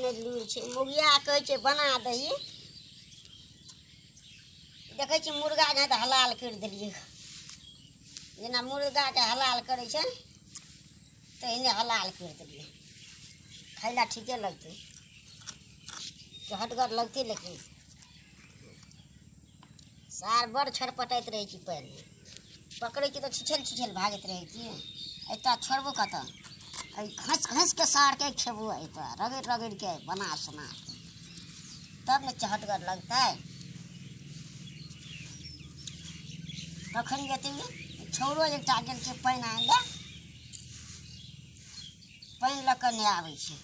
नहि लूरि छै। मुगिया कहै छै बना दही, देखै छी मुर्गा जे तऽ हलाल करि देलियै, जेना मुर्गाके हलाल करै छै तहिने हलाल करि देलियै। खाय लए ठीके लगतै, चहटगर लगतै, लेकिन सार बड़ छटपटाइत रहै छी। पानिमे पकड़ै छी तऽ छिछल छिछल भागैत रहै छी। एतऽ छोड़बो कतऽ? एहि घसि घसि कऽ सारके खेबो, एतऽ रगड़ि रगड़ि के बना सोना के, तब ने चहटगर लगतै। कखन जेतै छौड़ो? एकटा गेल छै पानि आनि लए, पानि लऽ कऽ नहि आबै छै।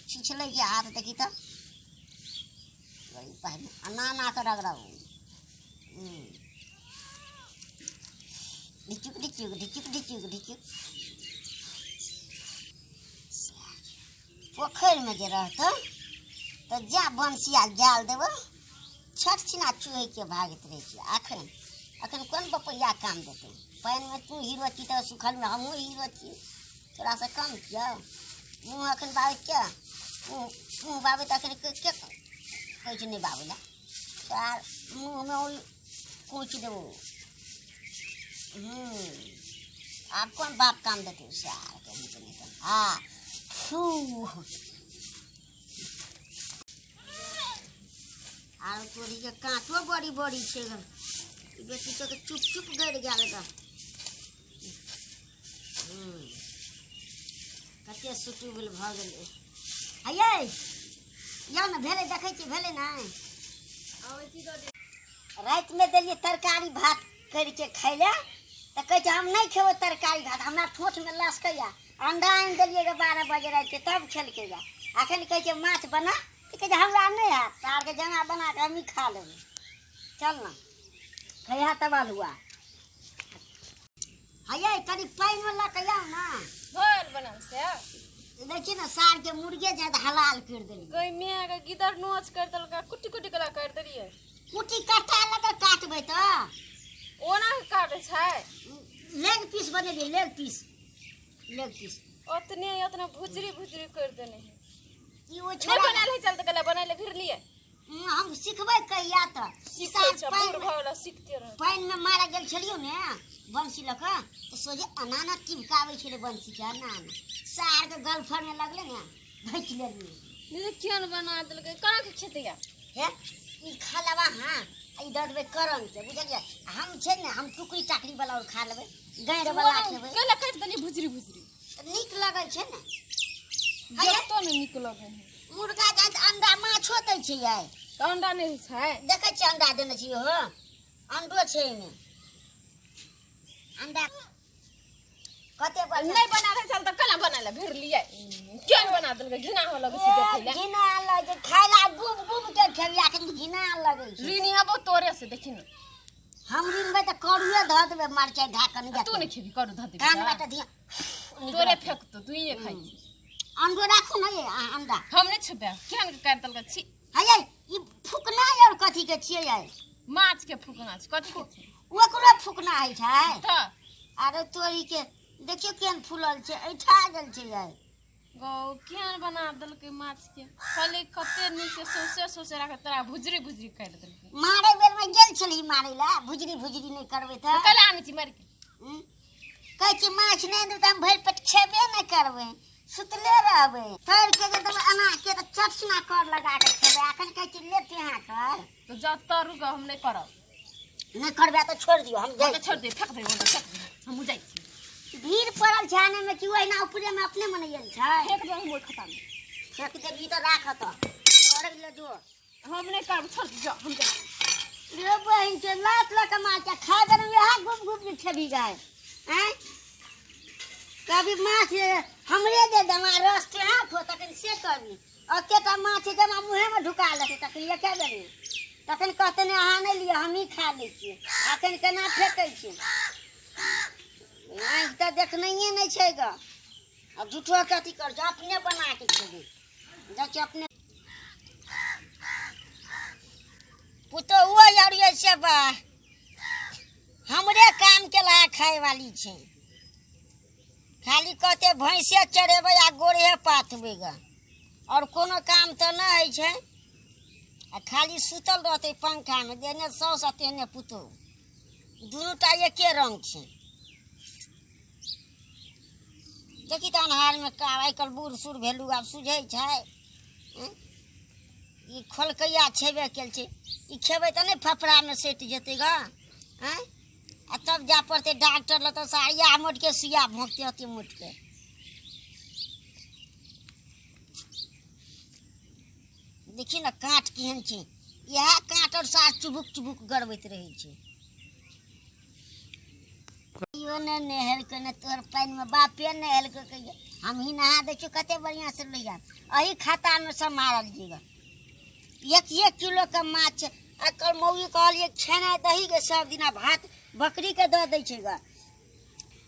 छिछलै के हाथ देखी तऽ एना एना कऽ रगड़ब। ढिचुक ढिचुक ढिचुक ढिचुक ढिचुक। पोखरिमे जे रहतौ तऽ जा बंसिया जाल देबौ, छठ छिना चूहैके भागैत रहै छै। अखन अखन कोन बपैया काम देतै? पानिमे तू हीरो छी तऽ सुखलमे हमहूँ हीरो छी, तोरासँ कम छियौ? मुँह अखन बाबै के मुँह मुँह बाबै तऽ अखन के के कहै छै नहि बाबै लए? तार मुँहमे ओहि कोचि देबौ। आब कोन बाप काम देतै सारके? नीक नीक। हँ, फू, आर तोरीके काँटो बड़ी बड़ी छै ग। ई बेटी सबके चुप चुप गड़ि गेल ग। कते सुटुबुल भऽ गेलै। हयै यौ ने, भेलै? देखै छियै, भेलै ने? रातिमे देलियै तरकारी भात करिके खाय लए तऽ कहै छै हम नहि खेबै तरकारी भात, हमरा ठोँठमे लसकैया। अंडा आनि देलियै गे 12 बजे रातिके, तब खेलकै गे। अखन कहै छै माछ बना, तऽ कहै छै हमरा नहि हैत, सारके जमा बना कऽ हमही खा लेबै। चल ने, खैहा तब अल्हुआ। हयै कनि पानिमे लऽ कऽ आउ ने। भल बनल से देखिए ने, सारके मुर्गे जाय तऽ हलाल करि देलियै। गई माय के, गिदर नोच कर देलका, कुटी कुटी कला काटि देलियै। कुटी कटा लऽ कऽ काटबै तऽ ओना के काटै छै। लेग पीस बनेलियै, लेग पीस, लेग पीस। ओतने ओतने भुजरी भुजरी कर देने है। ई ओ नहि छोड़ा बनायल है, चल तऽ कला बनाय ले फिर लिए। हम सिखबै कहिया तऽ? सीखै छै, बूढ़ भऽ गेल, सीखते रह। पानिमे मारऽ गेल छलियौ ने बंसी लऽ कऽ, तऽ सोझे एना एना टिपकाबै छलै बंसीके, एना एना। सारके गलफरमे लगलै ने, घीच लेलियै। दीदी, केहन बना देलकै? केना के खेतै या? हे, ई खा लेबा। हाँ, ई दऽ देबै करणके, बुझलियै? हम छै ने, हम टुकड़ी टाकड़ी वाला आओर खा लेबै, गाँड़ि वाला खेबै। केला काटि देलियै भुजरी भुजरी? तऽ नीक लगै छै ने। देखतो ने नीक लगै है। मुर्गा जाइत अंडा माछो दै छै आइ। तऽ अंडा नहि होइ छै? देखै छियै, अंडा देने छियै हो, अंडो छै एहिमे। अंडा कते बच्चा नहि बना रहल छल तऽ केना बना ले भिड़लियै? केहन बना देलकै, घिना हो लगै छै देखै लए। घिना लगै छै खाय ला, गुब गुब के खेबिया, अखन घिना लगै छै। ऋणी हबो तोरे से, देखी ने। हम रिनबै तऽ करुए धऽ देबै, मरचाइ धए कऽ। तू नहि खेबी, करू धऽ देबी। कान बाटे धिया तोरे फेकतो, तू खाइ छी। अंडो राखू ने ये, अहाँ अंडा। हम नहि छुपे, केहन के काटि देलकै, छी। हयै, ई फुकना और कथी के छियै ये? माछ के फुकना छै, कथी के छै? ओकरो फुकना होइ छै। तऽ आरो तोरी के देखियौ केहन फूलल छै, ऐठा गेल छै ये। गौ, केहन बना देलकै माछ के? कहली कते नीक से सौंसे सौंसे राख, तोरा भुजरी भुजरी काटि देलकै। मारै बेर में गेल छली मारै लए, भुजरी भुजरी नहि करबै तऽ कल आनै छी मारि के। कहै छी माछ नहि देबै तऽ हम भरि पेट खेबे नहि करबै, सुतले रहबै। तर के जे देबै एना के तऽ चटसिना कर लगा के खेबै। अखन कहै छी ले तेहा कर। तऽ जा तरू गऽ, हम नहि करब। नहि करबै तऽ छोड़ि दियौ, हम जाइ। तऽ छोड़ि दे, फेक दे, ओना फेक दे, हमहूँ जाइ छी। भीड़ पड़ल छै आने में कि ओहिना ऊपरे में अपने मने गेल छै? फेक दे, हम ओहि खता में फेक देबही तऽ राख तऽ करै ले जो। हम नहि करब, छोड़ दे, जा, हम जाइ छी। रे बहिन के लात लऽ कऽ माछ खा देलहुँ, इएह घुम घुम के खेबही गाय? आँय, कभी माछ हमरे दे दमा रस तेहा खो, तखन से करबी। एकेटा माछ जमा मुँहेमे ढुका लेतै तखन एके बेरमे, तखन कहतै नहि, अहाँ नहि लिअ, हमही खा लै छियै। अखन केना फेकै छै? आँखि तऽ देखनैये नहि छै गऽ। आब झूठो के अथी कर छै, अपने बना के खेबै। जाइ छियै अपने। पुतोहुओ आर ये से बा हमरे काम के ला खाय वाली छै। खाली कहते भैंसे चरेबै आ गोड़े पाथबै ग। आओर कोनो काम तऽ नहि होइ छै आ खाली सुतल रहतै पंखामे, जेहने साउस आ तेहने पुतोहु, दुनू टा एके रंग छै। देखी तऽ अन्हारमे का आइ काल्हि बूढ़ सूढ़ भेलू, आब सुझै छै? ई खोलकैया छेबे कयल छै, ई खेबै तऽ नहि फफड़ामे सटि जेतै गऽ? आँय, आ तब जाय पड़तै डॉक्टर लग, तऽ साड़िया मोटके सुइया भोंकतै अति मोटके। देखी ने काँट केहन छै, इएह काँट आओर सार चुबुक चुबुक गड़बैत रहै छै। कहियो ने नहेलकै ने तोहर पानिमे बापे नहेलकै कहियो, हमही नहा दै छियौ कते बढ़िआँसँ। लोहिया एहि खातामे सब मारल जेगा, एक एक किलोके माछ। एकर मौगी कहलियै खेनाइ दही गे सब दिना, भात बकरीके दऽ दै छै ग।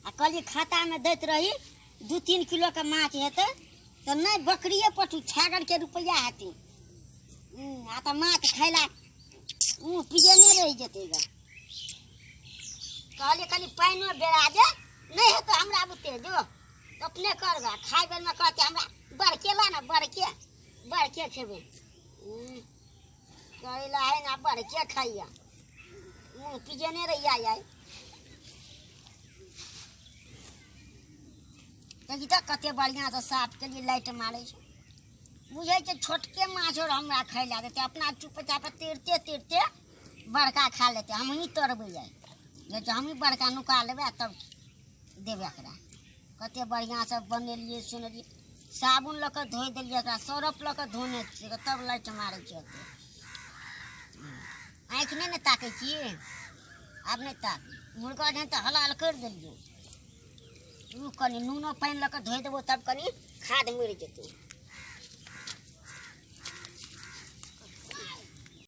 आ कहलियै खातामे दैत रही, 2-3 किलोके माछ हेतै तऽ नहि बकरिए पठू, छागरके रुपैआ हेतै। आ तऽ माछ खैला मुँह पिजेने रहि जेतै ग। कहलियै कनि पानिओ बेरा दे, नहि हेतै हमरा बुते, जो अपने कर ग। खाय बेरमे कहतै हमरा बड़के ला ने, बड़के बड़के खेबै। करैला है ना, बड़के खाइया, मुँह पिजेने रहिया आइ। देखी तऽ कते बढ़िआँसँ साफ केलियै, लाइट मारै छै। बुझै छै छोटके माछ आओर हमरा खाय लए देतै, अपना चुप चाप तैरते तैरते बड़का खा लेतै। हमही तरबै जाइ जाइ छै, हमही बड़का नुका लेबै आ तब देबै एकरा। कते बढ़िआँसँ बनेलियै सुनेलियै, साबुन लऽ कऽ धोइ देलियै एकरा, सरफ लऽ कऽ धोने छियै, तब लाइट मारै छै। ओते आँखि नहि ने ताकै छी, आब नहि ताक। मुर्गा जहन तऽ हलाल करि देलियै। रुक, कनि नूनो पानि लऽ कऽ धोइ देबौ, तब कनि खाद मरि जेतौ।